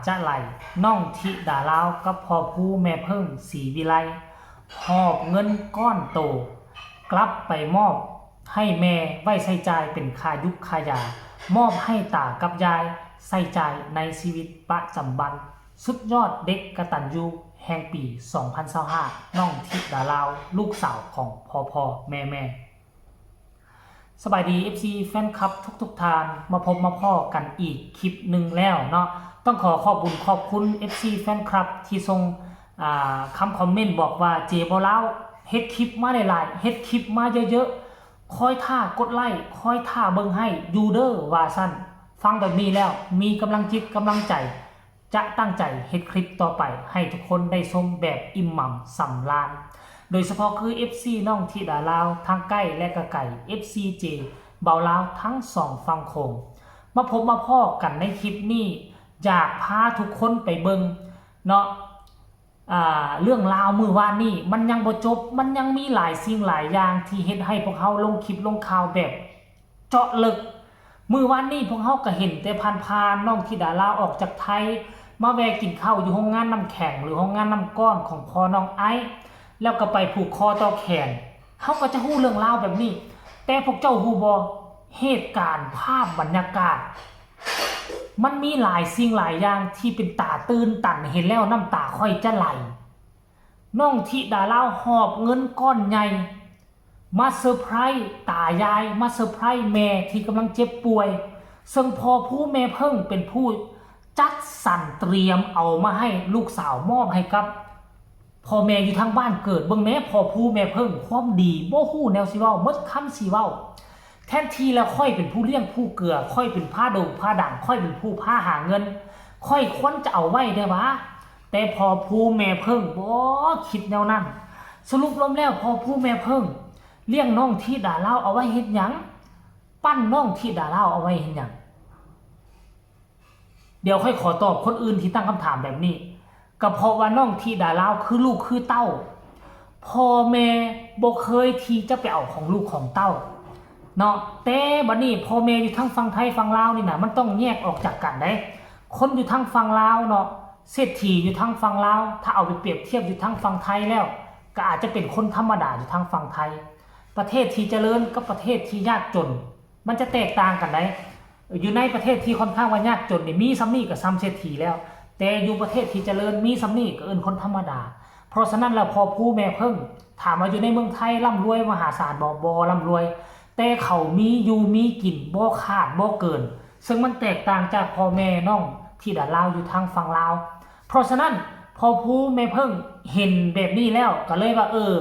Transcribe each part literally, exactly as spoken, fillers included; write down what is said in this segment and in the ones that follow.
จะไหล น้องธิดาลาวกับพ่อภูแม่เพิ่งศรีวิไล หอบเงินก้อนโต กลับไปมอบให้แม่ไว้ใช้จ่ายเป็นค่ายุกค่ายา มอบให้ตากับยายใช้จ่ายในชีวิตประจำวัน สุดยอดเด็กกตัญญูแห่งปี สองพันยี่สิบห้า น้องธิดาลาว ลูกสาวของพ่อพ่อแม่แม่ สบายดี เอฟซี แฟนคลับทุกๆท่าน มาพบมาพ้อกันอีกคลิปหนึ่งแล้วเนาะ ต้องขอขอบบุญขอบคุณ เอฟซี แฟนคลับที่ส่ง อ่า คำคอมเมนต์บอกว่า "เจบ่าวลาว เฮ็ดคลิปมาหลายๆ เฮ็ดคลิปมาเยอะๆ คอยท่ากดไลค์ คอยท่าเบิ่งให้อยู่เด้อ" ว่าซั่น ฟังแบบนี้แล้วมีกำลังจิตกำลังใจ จะตั้งใจเฮ็ดคลิปต่อไปให้ทุกคนได้ชมแบบอิ่มหนำสำราญ โดยเฉพาะคือ เอฟซี น้องธิดาลาวทั้งใกล้และก็ไกล เอฟซี เจบ่าวลาวทั้งสองฝั่งโขง มาพบมาพ้อกันในคลิปนี้ อยากพาทุกคนไปเบิ่งเนาะ อ่า เรื่องราวมื้อวานนี้มันยังบ่จบ มันยังมีหลายสิ่งหลายอย่างที่เฮ็ดให้พวกเฮาลงคลิปลงข่าวแบบเจาะลึก มื้อวานนี้พวกเฮาก็เห็นแต่ผ่านๆ น้องธิดาลาวออกจากไทย มาแวะกินข้าวอยู่โรงงานน้ำแข็งหรือโรงงานน้ำก้อนของพ่อน้องไอซ์ แล้วก็ไปผูกคอต่อแขน เฮาก็จะฮู้เรื่องราวแบบนี้ แต่พวกเจ้าฮู้บ่ เหตุการณ์ภาพบรรยากาศ มันมีหลายสิ่งหลายอย่างที่เป็นตาตื่นตัน เห็นแล้วน้ำตาข้อยจะไหล น้องธิดาลาวหอบเงินก้อนใหญ่ มาเซอร์ไพรส์ตายาย มาเซอร์ไพรส์แม่ที่กำลังเจ็บป่วย ซึ่งพ่อภูแม่เพิ่งเป็นผู้จัดสรรเตรียมเอามาให้ลูกสาวมอบให้กับ พ่อแม่อยู่ทางบ้านเกิด เบิ่งแหน่พ่อภูแม่เพิ่ง ความดีบ่ฮู้แนวสิเว้า หมดคำสิเว้า แทนที่แล้วข้อยเป็นผู้เลี้ยงผู้เกือ ข้อยเป็นพาโด่งพาดัง ข้อยเป็นผู้พาหาเงิน ข้อยควรจะเอาไว้แด่หวา แต่พ่อภูแม่เพิ่งบ่คิดแนวนั้น สรุปรวมแล้วพ่อภูแม่เพิ่ง เลี้ยงน้องธิดาลาวเอาไว้เฮ็ดหยัง ปั้นน้องธิดาลาวเอาไว้เฮ็ดหยัง เดี๋ยวข้อยขอตอบคนอื่นที่ตั้งคำถามแบบนี้ ก็เพราะว่าน้องธิดาลาวคือลูกคือเต้า พ่อแม่บ่เคยที่จะไปเอาของลูกของเต้าเนาะ แต่บัดนี้พ่อแม่อยู่ทางฝั่งไทยฝั่งลาวนี่นะ มันต้องแยกออกจากกันเด้ คนอยู่ทางฝั่งลาวเนาะ เศรษฐีอยู่ทางฝั่งลาว ถ้าเอาไปเปรียบเทียบอยู่ทางฝั่งไทยแล้ว ก็อาจจะเป็นคนธรรมดาอยู่ทางฝั่งไทย ประเทศที่เจริญกับประเทศที่ยากจน มันจะแตกต่างกันได๋ อยู่ในประเทศที่ค่อนข้างว่ายากจนนี่ มีส่ำนี้ก็ส่ำเศรษฐีแล้ว แต่อยู่ประเทศที่เจริญมีส่ำนี้ก็เอิ้นคนธรรมดา เพราะฉะนั้นแล้วพ่อภูแม่เพิ่ง ถามว่าอยู่ในเมืองไทยร่ำรวยมหาศาลบ่ บ่ร่ำรวย แต่เขามีอยู่มีกิน บ่ขาดบ่เกิน ซึ่งมันแตกต่างจากพ่อแม่น้องธิดาลาวอยู่ทางฝั่งลาว เพราะฉะนั้นพ่อภูแม่เพิ่งเห็นแบบนี้แล้วก็เลยว่า เออ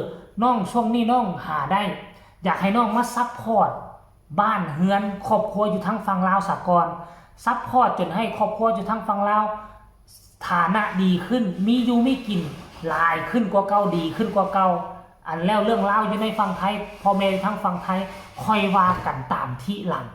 น้องช่วงนี้น้องหาได้ อยากให้น้องมาซัพพอร์ต บ้านเฮือนครอบครัวอยู่ทางฝั่งลาวสะก่อน ซัพพอร์ตจนให้ครอบครัวอยู่ทางฝั่งลาว ฐานะดีขึ้น มีอยู่มีกินหลายขึ้นกว่าเก่า ดีขึ้นกว่าเก่า อันแล้วเรื่องราวอยู่ในฝั่งไทย พ่อแม่อยู่ทางฝั่งไทย ค่อยว่ากันตามทีหลัง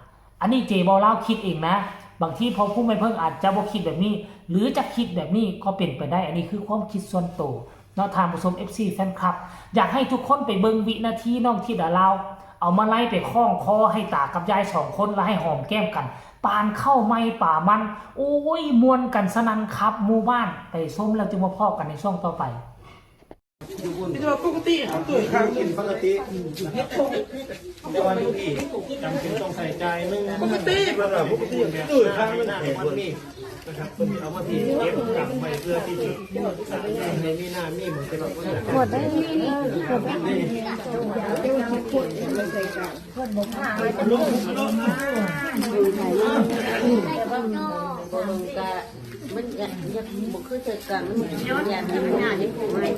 อันนี้เจบ่าวลาวคิดเองนะ บางทีพ่อภูแม่เพิ่งอาจจะบ่คิดแบบนี้ หรือจะคิดแบบนี้ก็เป็นไปได้ อันนี้คือความคิดส่วนตัว เนาะ ท่านผู้ชม เอฟซี แฟนคลับ อยากให้ทุกคนไปเบิ่งวินาทีน้องธิดาลาว เอามาลัยไปคล้องคอให้ตากับยายสองคน แล้วให้หอมแก้มกัน ปานข้าวไหม้ปลามัน โอ้ย ม่วนกันสนั่นครับหมู่บ้าน ไปชมแล้วจึงมาพ้อกันในช่วงต่อไป พี่ว่าปกติเขาตื่นครั้งหนึ่ง ปกติ แต่ว่าอยู่ที่จำเป็นต้องใส่ใจายหนึ่ง ปกติ ปกติ แบบ ตื่นครั้งหนึ่ง มันมี นะครับ เพิ่นเอามาที่เก็บกักไว้เพื่อที่จะให้มีหน้ามีหมองเป็น หมดได้ หมดได้ มันยังบ่คือใจกลาง มันยังงานยังคงให้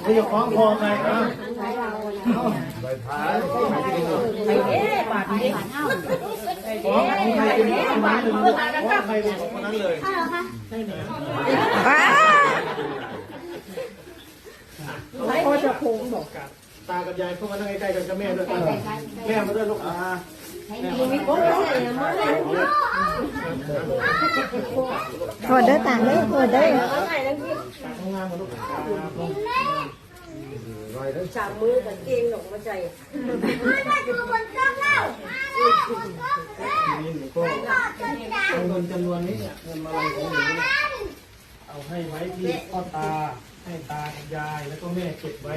เดี๋ยวคล้องคอไปอ่ะ ของของใครเป็นของคนนั้นเลย ของใครเป็นของคนนั้นเลย พ่อจะโค้งบอก ตากับยายเข้ามานั่งใกล้ๆกันกับแม่ด้วย แม่มาด้วยลูก อ่า แม่มาด้วย โหดเด้อตาเด้อ โหดเด้อ ข้างล่างมาลูก ครับ สามมื้อกางเกงหนกมาใส่ นี่หนูก็เอาเงินจำนวนนี้เนี่ย เงินมาลัยของหนูเนี่ย เอาให้ไว้ที่พ่อตา ให้ตากับยาย แล้วก็แม่เก็บไว้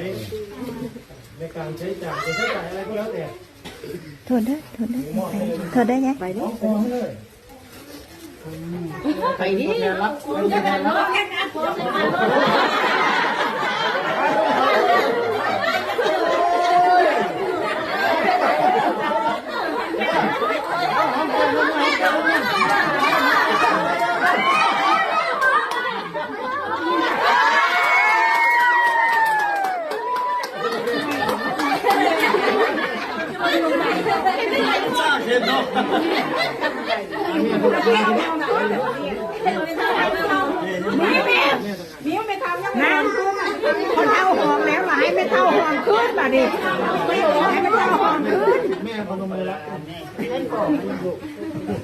ในการใช้จ่าย จะใช้จ่ายอะไรก็แล้วแต่ โทษเด้อ โทษเด้อ โทษเด้อยาย ไปนี่ เอากองให้เลย ไปนี่ นี่แม่ นิ้วไม่ทำยังไง น้ำ คนเฒ่าหอมแล้ว มาให้แม่เฒ่าหอมขึ้นมาดิ ให้แม่เฒ่าหอมขึ้น แม่พนมมือแล้ว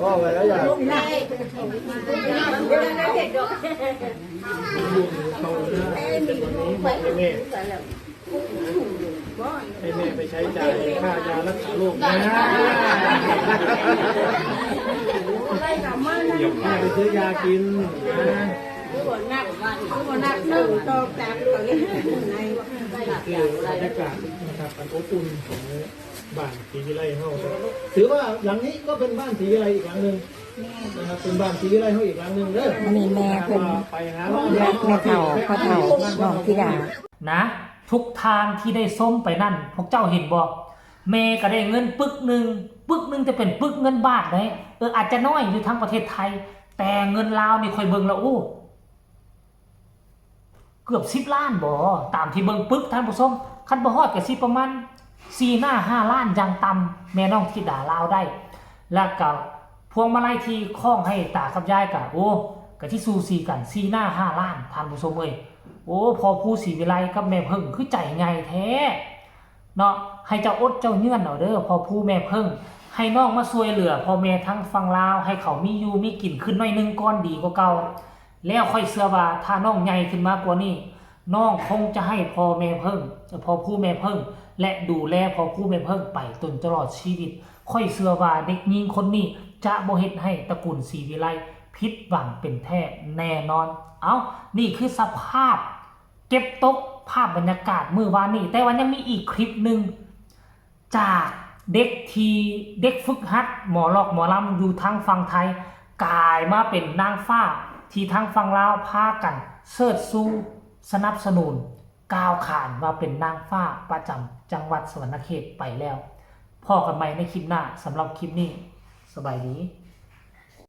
พ่อไปแล้วอย่า ให้แม่ไปใช้จ่ายค่ายารักษาโรคนะ แม่ไปซื้อยากินนะ คือบ่นับ คือบ่นับหนึ่งสองสาม เขาเรียกใน นี่คือบรรยากาศนะครับ อันอบอุ่นของบ้านศรีวิไลเฮาครับ ถือว่าหลังนี้ก็เป็นบ้านศรีวิไลอีกหลังหนึ่งนะครับ เป็นบ้านศรีวิไลเฮาอีกหลังหนึ่งเด้อ อันนี้แม่เพิ่น นะครับ ไปหา แม่ แม่เฒ่า พ่อเฒ่า น้องธิดา นะ ทุกทานที่ได้ส้มไปนั่น พวกเจ้าเห็นบ่ แม่ก็ได้เงินปึกหนึ่ง ปึกหนึ่งจะเป็นปึกเงินบาทเด้ เออ อาจจะน้อยอยู่ทางประเทศไทย แต่เงินลาวนี่ข้อยเบิ่งแล้ว โอ้ เกือบสิบล้านบ่ ตามที่เบิ่งปึก ท่านผู้ชม คันบ่ฮอดก็สิประมาณสี่หน้าห้าล้านอย่างต่ำ แม่น้องธิดาลาวได้ แล้วก็พวงมาลัยที่คล้องให้ตากับยายก็ โอ้ ก็สิสูสีกัน สี่หน้าห้าล้าน ท่านผู้ชมเอ้ย โอ้ พ่อภูศรีวิไลกับแม่เพิ่งคือใจใหญ่แท้ เนาะ ให้เจ้าอดเจ้าเยื่อนเอาเด้อ พ่อภูแม่เพิ่ง ให้น้องมาช่วยเหลือพ่อแม่ทั้งฝั่งลาว ให้เขามีอยู่มีกินขึ้นหน่อยหนึ่งก่อน ดีกว่าเก่า แล้วข้อยเชื่อว่าถ้าน้องใหญ่ขึ้นมากว่านี้ น้องคงจะให้พ่อแม่เพิ่ง พ่อภูแม่เพิ่ง และดูแลพ่อภูแม่เพิ่งไปจนตลอดชีวิต ข้อยเชื่อว่าเด็กหญิงคนนี้จะบ่เฮ็ดให้ตระกูลศรีวิไลผิดหวังเป็นแท้แน่นอน เอ้า นี่คือสภาพ เก็บตกภาพบรรยากาศมื้อวานนี้ แต่ว่ายังมีอีกคลิปหนึ่ง จากเด็กที่ เด็กฝึกหัดหมอลอกหมอลำอยู่ทางฝั่งไทย กลายมาเป็นนางฟ้าที่ทางฝั่งลาวพากันเชิดชูสนับสนุน ก้าวขานว่าเป็นนางฟ้าประจำจังหวัดสะหวันนะเขตไปแล้ว พ้อกันใหม่ในคลิปหน้า สำหรับคลิปนี้ สบายดี